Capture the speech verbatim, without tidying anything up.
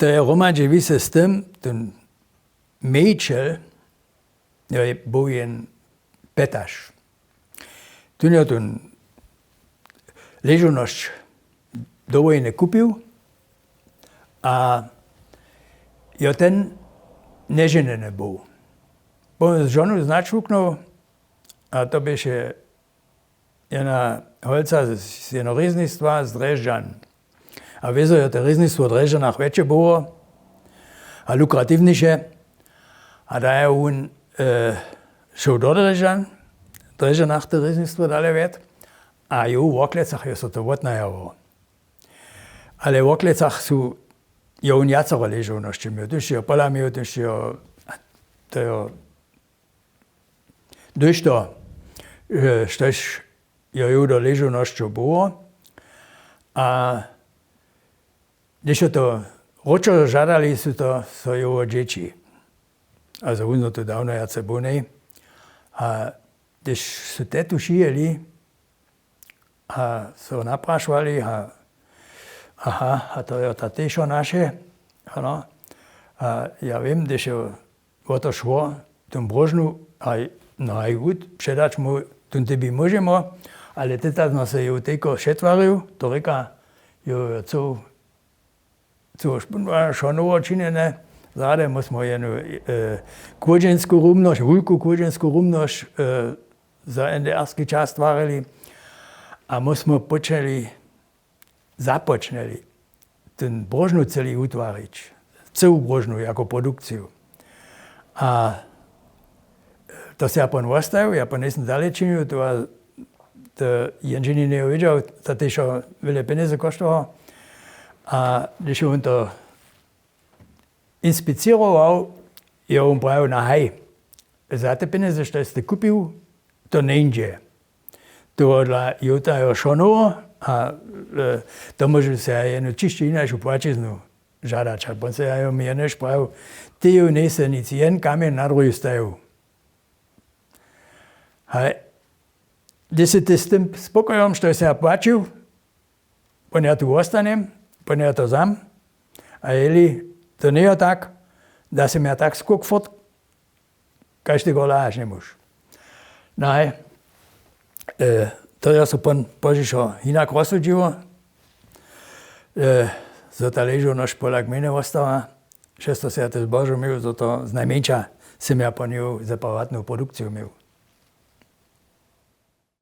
To je hromadźe wěse z tym, ten mejčel, jo, je, był jen petaš. Tón jo tón ležownosć do wojny kupił a jo ten nježenjeny był. Potom z žonu značłuknął a to běše jena holca z, z jeno rěznistwa z Drježdźan. A wězo jo to rěznistwo w Drježdźanach wjetše było a lukratiwniše. A da je wón e, šoł do Drježdźan, w Drježdźanach to rěznistwo dale wjet a jo w Worklecach jo so to wotnajało. Ale w Worklecach su jo wón wjacero ležownosće měł, tuž jo pola měł, tuž jo to jo dóšto, e, štož jo ju do ležownosćow było. A hdyž jo to wróćo žadali, su to so jowo dźěći. A za wón to dawno wjace bónej. A hdyž su te tu šijeli a so naprašowali a aha, a to jo ta tež o naše. Ano. A ja wěm, hdyž jo wo to šło, tón bróžnu a no haj wut předać mu, tón tebi móžemo. Ale tyta zno se ju tejko šetwarił, to rěka, jo jo co co šonowo činjene. Zady my smo jenu kłódźensku rumnosć, wulku kłódźensku rumnosć za n d r ski čas stwarili. A my smo počeli započnjeli ten bróžnu celi wutwarić, cyłu bróžnu jako produkciju. A to se ja pon wostajił, ja pon njejsem dale činił, to a to jenženi njejo wědźał, to tež jo wjele pjenjezy koštowało. A hdyž jo wón to inspicěrował, jo wón prajił na haj, za te pjenjezy što jeste kupił, to njeńdźe. Tohodla jo ta jo šonowo a to móžu se ja jenu ćišće hinašu płaćiznu žadać a pon se ja jo mjenješ prajił, ty jo njejse nic jen kamjeń na druhi stajił. Haj, hdyž sy ty z tym spokojom što sy ja płaćił, pon ja tu wostanjem, pon ja to zam. A jeli to njejo tak, da sy mja tak skok fort kaž ty go lahaš njemóž. No haj, to jo so pon pozdźišo hinak rozsudźiło, zo ta ležownosć pola gmejny wostała. Přesto sy ja te zbožo měł zo to znajmjeńša sy mja pon ju separatnu produkciju měł.